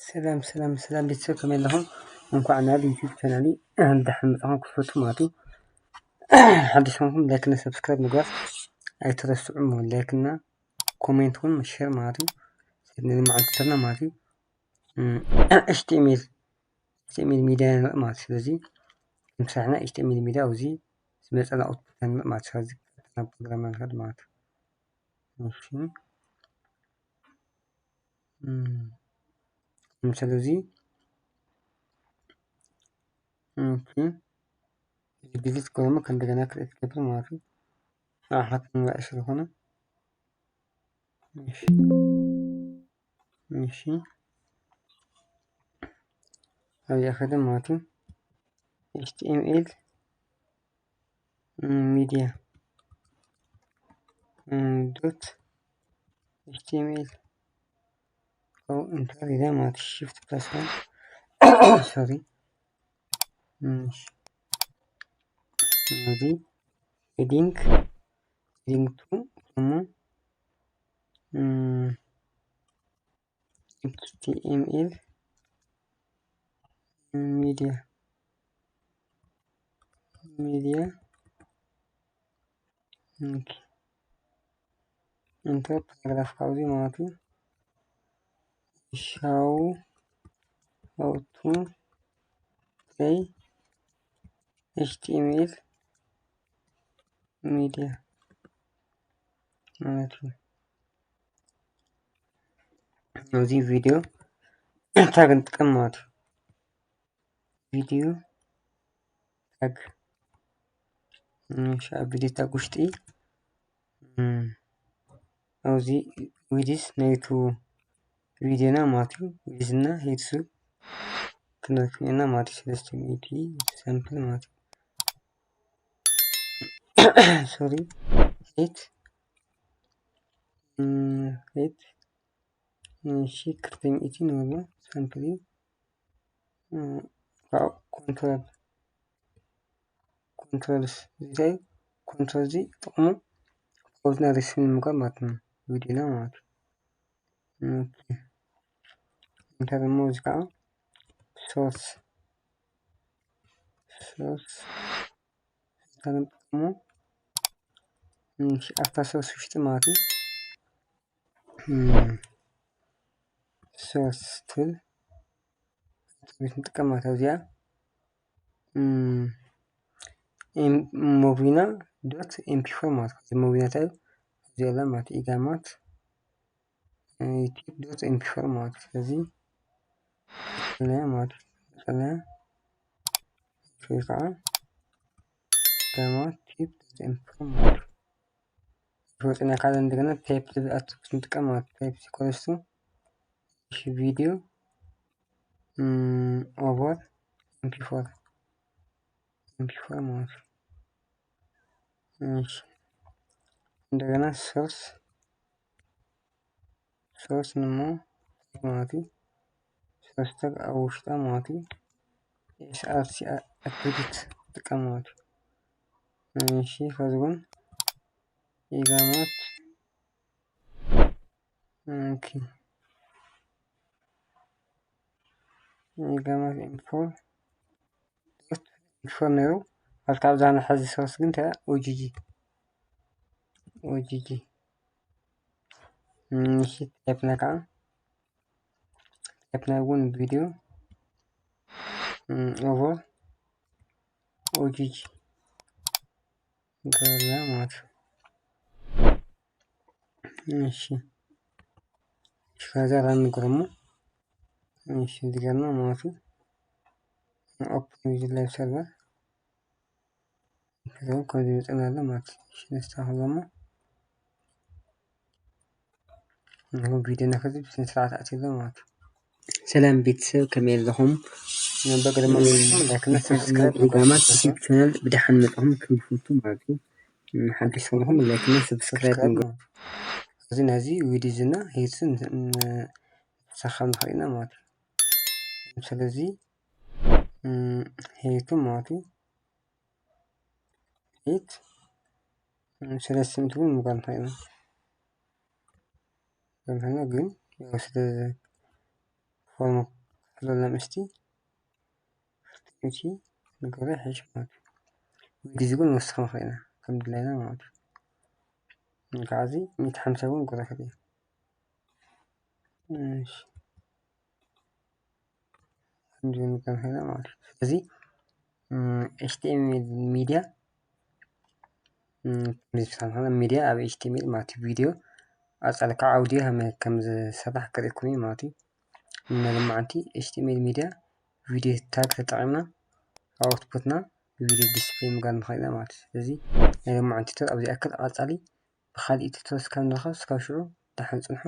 ሰላም ሰላም ሰላም ቤተሰብ ከመይ ኣለኹም? እንኳዕ ናብ ዩቲዩብ ቻናሊ ደሓን መጻኹም። ክፈቱ ማለት እዩ። ሓድሽ ኾንኩም ላይክ እና ሰብስክራይብ ምግባር ኣይትረስዑ። ላይክ እና ኮሜንት እውን ሼር ማለት እዩ። ንመዓልቲ ተርና ማለት እዩ። ኤች ቲ ኤም ኤል ኤች ቲ ኤም ኤል ሚዲያ ማለት እዩ። ስለዚ ምሳሕና ኤች ቲ ኤም ኤል ሚዲያ ኣብዚ ዝመጸና ኣውትፑት ማለት እዩ። ስለዚ ቀጥታ ፕሮግራም ንኸድ ማለት እዩ። እሺ ስለዚ ዲሊት ክገብር ከእንደገና ክሬት ክገብር ማለት እዩ። ኣሓት ንዋዕ ስለኾነ እሺ ኣብዚኣ ከደ ማለት እዩ። ኤች ቲ ኤም ኤል ሚዲያ ዶት ኤች ቲ ኤም ኤል ኢንተር ኢለ ማለት ሽፍት ፕላስ ዋን ሶሪ እዚ ሄዲንግ ሄዲንግ ቱ ደግሞ ኤች ቲ ኤም ኤል ሚዲያ ሚዲያ ኢንተር ፓራግራፍ ካብዚ ማለት እዩ። ሻው ኣውቱ ፕሌይ ኤች ቲ ኤም ኤል ሚዲያ ማለት እዩ። ኣብዚ ቪዲዮ ታግ ንጥቀም ማለት እዩ። ቪዲዮ ታግ ኣብ ቪዲዮ ታግ ውሽጢ ኣብዚ ዊድዝ ናይቱ ቪዲዮና ማለት እዩ። ዊድዝ እና ሄድሱ ክንረክብ ኢና ማለት እዩ። ሰለስተ ሚእቲ ሳምፕል ማለት እዩ። ሶሪ ሄት ሄት እሺ ክልተ ሚእቲ ንብሎ ሳምፕል እዩ። ካብኡ ኮንትሮል ኮንትሮልስ እንታይ ኮንትሮል እዚ ጥቕሙ ፖዝና ሪስን ምግባር ማለት ነው። ቪዲዮና ማለት ነው። እንታይ ደግሞ እዚ ከዓ ሶርስ ሶርስ እንታይ ጥቕሙ ኣብታ ሶርስ ውሽጢ ማለት እዩ። ሶርስ ትብል ቤት ንጥቀም ማለት እዚኣ ሞቪና ዶት ኤምፒ ፎር ማለት እዚ ሞቪና ታይብ እዚኣ ማለት ኢጋማት ዩቲዩብ ዶት ኤምፒ ፎር ማለት ስለዚ ማለት ወይ ከዓ ኢጋማት ዩቲዩብ ዶት ኤምፒ ፎር ማለት ዝወፅና ካልእ እንደገና ታይፕ ዝብል ኣትሪቢዩት ንጥቀም ማለት ታይፕ ኢኳልስ ቱ ቪዲዮ ኦቨር ኤምፒ ፎር ኤምፒ ፎር ማለት እዩ። እንደገና ሶርስ ሶርስ ንሞ ማለት እዩ። ሶርስ ታግ ኣብ ውሽጣ ማለት እዩ። ኤስኣርሲ ኣትሪቢዩት ጥቀም ማለት እዩ። እሺ ከዚ እውን ኢጋማት ኦኬ ኢጋማት ኢንፎ ኢንፎ ነይሩ። ኣብታ ኣብዛ ንሐዚ ሶርስ ግን እንታይ ኦጂጂ ኦጂጂ እሺ ታይፕና ከዓ ታይፕና እውን ቪዲዮ ኦቨር ኦጂጂ ገላ ማለት እሺ ከዛ ራን ንግርሞ እሺ ዝገርና ማለት ኦፕን ቪዥን ላይቭ ሰርቨር ከዚ ከምዚ ይመፅና ኣሎ ማለት እዩ። እሺ ነስተካክሎ እሞ ንኹ ቪድዮና ከዚ ብስነ ስርዓት ኣትይሎ ማለት እዩ። ሰላም ቤተሰብ ከመይ ኣለኹም? በቅድመ ላይክና ሰብስክራይብ ኢጋማት ዩቲዩብ ቻናል ብደሓን መፅኹም ክንፍቱ ማለት እዩ። ሓድሽ ዝኾንኹም ላይክና ሰብስክራይብ እዚ ነዚ ዊድዝ እና ሄድስ ንሰኻብ ንኽእል ኢና ማለት እዩ። ስለዚ ሄቱ ማለት እዩ ሄት ሰለስተ ሚእቲ እውን ምግባር ንኽእል ኢና። ግን ያው ስለ ፎርም ክሕዘሎም እስቲ እቲ ንገሮ ይሕሽ ማለት እዩ። ወዲ እዚ ግን ንወስኽ ንኽእል ኢና ከም ድላይና ማለት እዩ። እንካዕ እዚ ሚእቲ ሓምሳ እውን ንገሮ ይኽእል እዩ። እሺ። ከምዚ ንገር ኮይና ማለት እዩ። ስለዚ ኤች ቲ ኤም ኤል ሚድያ ሚድያ ኣብ ኤች ቲ ኤም ኤል ማለት እዩ። ቪድዮ ኣጻልካ ኣውዲዮ ከም ዝሰራሕ ክርእኩም እዩ ማለት እዩ። ንሎማዓንቲ ኤች ቲ ኤም ኤል ሚድያ ቪድዮ ታግ ተጠቒምና ኣውትፑትና ቪድዮ ዲስፕሌይ ምግባር ንኽእል ኢና ማለት እዩ። ስለዚ ናይ ሎማዓንቲ ቱቶር ኣብዚ ኣክል። ኣጻሊ ብኻሊእ ቱቶር እስካብ ንራኸብ እስካብ ሽዑ ደሓን ጽንሑ።